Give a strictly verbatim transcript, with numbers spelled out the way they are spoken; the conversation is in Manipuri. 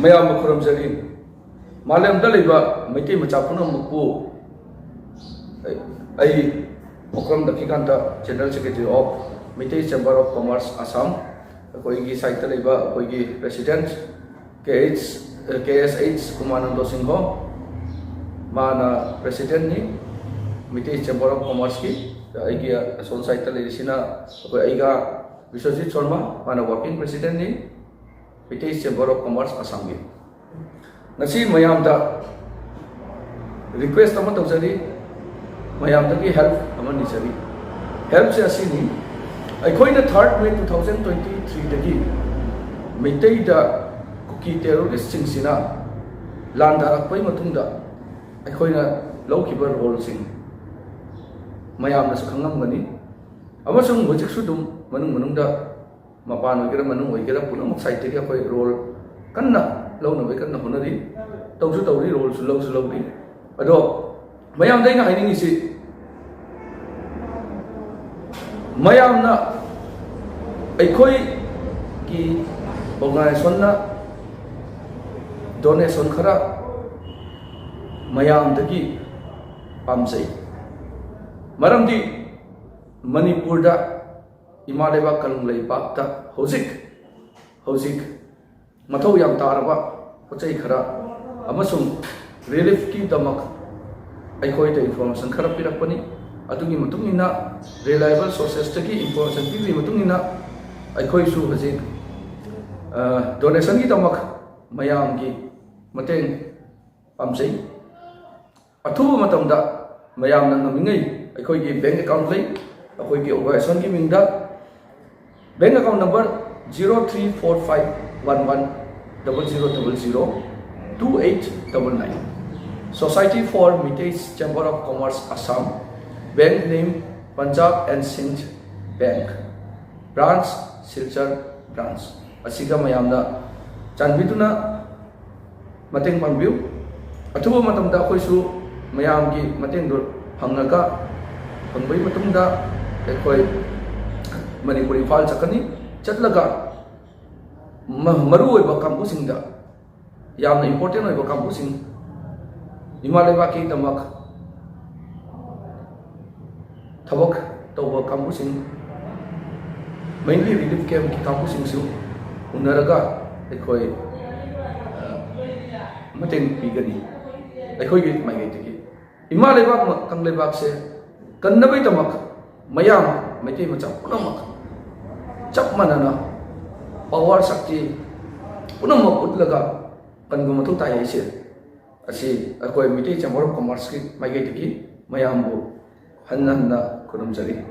ꯃꯌꯥꯝꯕꯨ ꯈꯨꯔꯨꯝꯖꯔꯤ꯫ ꯃꯥꯂꯦꯝꯗ ꯂꯩꯕ ꯃꯩꯇꯩ ꯃꯆꯥ ꯄꯨꯝꯅꯃꯛꯄꯨ ꯑꯩ, ꯑꯩ ꯃꯈꯨꯔꯝ ꯂꯛꯈꯤꯀꯥꯟꯇ, General Secretary of Meitei Chamber of Commerce Assam, ꯑꯩꯈꯣꯏꯒꯤ ꯁꯥꯏꯠꯇ ꯂꯩꯕ ꯑꯩꯈꯣꯏꯒꯤ President K H, K S H ꯀꯨꯃꯥꯅꯟꯗꯣ ꯁꯤꯡꯍꯣ, ꯃꯥꯅ Presidentꯅꯤ Meitei Chamber of Commerceꯀꯤ꯫ ꯑꯩꯒꯤ ꯑꯁꯣꯝ ꯁꯥꯏꯠꯇ ꯂꯩꯔꯤꯁꯤꯅ ꯑꯩꯈꯣꯏ ꯑꯩꯒ ꯕꯤꯁ꯭ꯋꯖꯤꯠ ꯁꯔꯃ, ꯃꯥꯅ Working Presidentꯅꯤ Meitei Chamber of Commerce Assamꯒꯤ꯫ ꯉꯁꯤ ꯃꯌꯥꯝꯗ request ꯑꯃ ꯇꯧꯖꯔꯤ, ꯃꯌꯥꯝꯗꯒꯤ help ꯑꯃ ꯅꯤꯖꯔꯤ꯫ Helpꯁꯦ ꯑꯁꯤꯅꯤ, ꯑꯩꯈꯣꯏꯅ third May two thousand twenty threeꯗꯒꯤ ꯃꯩꯇꯩꯗ ꯀꯨꯀꯤ terroristꯁꯤꯡꯁꯤꯅ ꯂꯥꯟꯗꯥꯔꯛꯄꯒꯤ ꯃꯇꯨꯡꯗ ꯑꯩꯈꯣꯏꯅ ꯂꯧꯈꯤꯕ roleꯁꯤꯡ ꯃꯌꯥꯝꯅꯁꯨ ꯈꯪꯂꯝꯒꯅꯤ꯫ ꯑꯃꯁꯨꯡ ꯍꯧꯖꯤꯛꯁꯨ ꯑꯗꯨꯝ ꯃꯅꯨꯡ ꯃꯅꯨꯡꯗ, ꯃꯄꯥꯟ ꯑꯣꯏꯒꯦꯔꯥ ꯃꯅꯨꯡ ꯑꯣꯏꯒꯦꯔꯥ, ꯄꯨꯝꯅꯃꯛ ꯁꯥꯏꯠꯇꯒꯤ ꯑꯩꯈꯣꯏ role ꯀꯟꯅ ꯂꯧꯅꯕꯒꯤ ꯀꯟꯅ ꯍꯣꯠꯅꯔꯤ꯫ ꯇꯧꯁꯨ ꯇꯧꯔꯤ, roleꯁꯨ ꯂꯧꯁꯨ ꯂꯧꯔꯤ꯫ ꯑꯗꯣ ꯃꯌꯥꯝꯗ ꯑꯩꯅ ꯍꯥꯏꯅꯤꯡꯉꯤꯁꯤ, ꯃꯌꯥꯝꯅ, ꯑꯩꯈꯣꯏꯒꯤ organizationꯅ donation ꯈꯔ ꯃꯌꯥꯝꯗꯒꯤ ꯄꯥꯝꯖꯩ꯫ ꯃꯔꯝꯗꯤ ꯃꯅꯤꯄꯨꯔꯗ, ꯏꯃꯥ ꯂꯩꯕꯥꯛ ꯀꯪꯂꯩꯄꯥꯛꯇ ꯍꯧꯖꯤꯛ ꯍꯧꯖꯤꯛ ꯃꯊꯧ ꯌꯥꯝ ꯇꯥꯔꯕ ꯄꯣꯠ ꯆꯩ ꯈꯔ ꯑꯃꯁꯨꯡ reliefꯀꯤꯗꯃꯛ ꯑꯩꯈꯣꯏꯗ information ꯈꯔ ꯄꯤꯔꯛꯄꯅꯤ꯫ ꯑꯗꯨꯒꯤ ꯃꯇꯨꯡ ꯏꯟꯅ reliable sourcesꯇꯒꯤ information ꯄꯤꯕꯒꯤ ꯃꯇꯨꯡ ꯏꯟꯅ ꯑꯩꯈꯣꯏꯁꯨ ꯍꯧꯖꯤꯛ, ꯑ, donationꯒꯤꯗꯃꯛ ꯃꯌꯥꯝꯒꯤ ꯃꯇꯦꯡ ꯄꯥꯝꯖꯩ꯫ ꯑꯊꯨꯕ ꯃꯇꯝꯗ ꯃꯌꯥꯝꯅ ꯉꯝꯃꯤꯉꯩ ꯑꯩꯈꯣꯏꯒꯤ bank account ꯂꯩ, ꯑꯩꯈꯣꯏꯒꯤ organizationꯒꯤ ꯃꯤꯡꯗ꯫ Bank account number zero three four five one one double zero double zero two eight double nine. Society for Meitei Chamber of Commerce Assam. Bank name Punjab and Sindh Bank. Branch Silchar Branch. ꯑꯁꯤꯒ ꯃꯌꯥꯝꯅ ꯆꯥꯟꯕꯤꯗꯨꯅ ꯃꯇꯦꯡ ꯄꯥꯡꯕꯤꯌꯨ꯫ ꯑꯊꯨꯕ ꯃꯇꯝꯗ ꯑꯩꯈꯣꯏꯁꯨ ꯃꯌꯥꯝꯒꯤ ꯃꯇꯦꯡꯗꯨ ꯐꯪꯉꯒ, ꯐꯪꯕꯒꯤ ꯃꯇꯨꯡꯗ ꯑꯩꯈꯣꯏ ꯃꯅꯤꯄꯨꯔ, ꯏꯝꯐꯥꯜ ꯆꯠꯀꯅꯤ꯫ ꯆꯠꯂꯒ ꯃ-, ꯃꯔꯨꯑꯣꯏꯕ ꯀꯥꯡꯕꯨꯁꯤꯡꯗ ꯌꯥꯝꯅ ꯏꯝꯄꯣꯔꯇꯦꯟ ꯑꯣꯏꯕ ꯀꯥꯡꯕꯨꯁꯤꯡ, ꯏꯃꯥ ꯂꯩꯕꯥꯛꯀꯤꯗꯃꯛ ꯊꯕꯛ ꯇꯧꯕ ꯀꯥꯡꯕꯨꯁꯤꯡ, ꯃꯦꯟꯂꯤ ꯔꯤꯂꯤꯐ ꯀꯦꯝꯞꯀꯤ ꯀꯥꯡꯕꯨꯁꯤꯡꯁꯨ ꯎꯅꯔꯒ ꯑꯩꯈꯣꯏ, ꯑ, ꯃꯇꯦꯡ ꯄꯤꯒꯅꯤ꯫ ꯑꯩꯈꯣꯏꯒꯤ ꯃꯥꯏꯀꯩꯗꯒꯤ ꯏꯃꯥ ꯂꯩꯕꯥꯛ, ꯀꯪꯂꯩꯕꯥꯛꯁꯦ ꯀꯟꯅꯕꯒꯤꯗꯃꯛ ꯃꯌꯥꯝ ꯃꯩꯇꯩ ꯃꯆꯥ ꯄꯨꯝꯅꯃꯛ ꯆꯞ ꯃꯥꯟꯅꯅ ꯄꯋꯥꯔ ꯁꯛꯇꯤ ꯄꯨꯝꯅꯃꯛ ꯎꯠꯂꯒ ꯀꯟꯕ ꯃꯊꯧ ꯇꯥꯏ ꯍꯥꯏꯁꯦ, ꯑꯁꯤ ꯑꯩꯈꯣꯏ ꯃꯩꯇꯩ ꯆꯦꯝꯕꯔ ꯑꯣꯐ ꯀꯣꯃꯔꯁꯀꯤ ꯃꯥꯏꯀꯩꯗꯒꯤ ꯃꯌꯥꯝꯕꯨ ꯍꯟꯅ ꯍꯟꯅ ꯈꯨꯔꯨꯝꯖꯔꯤ꯫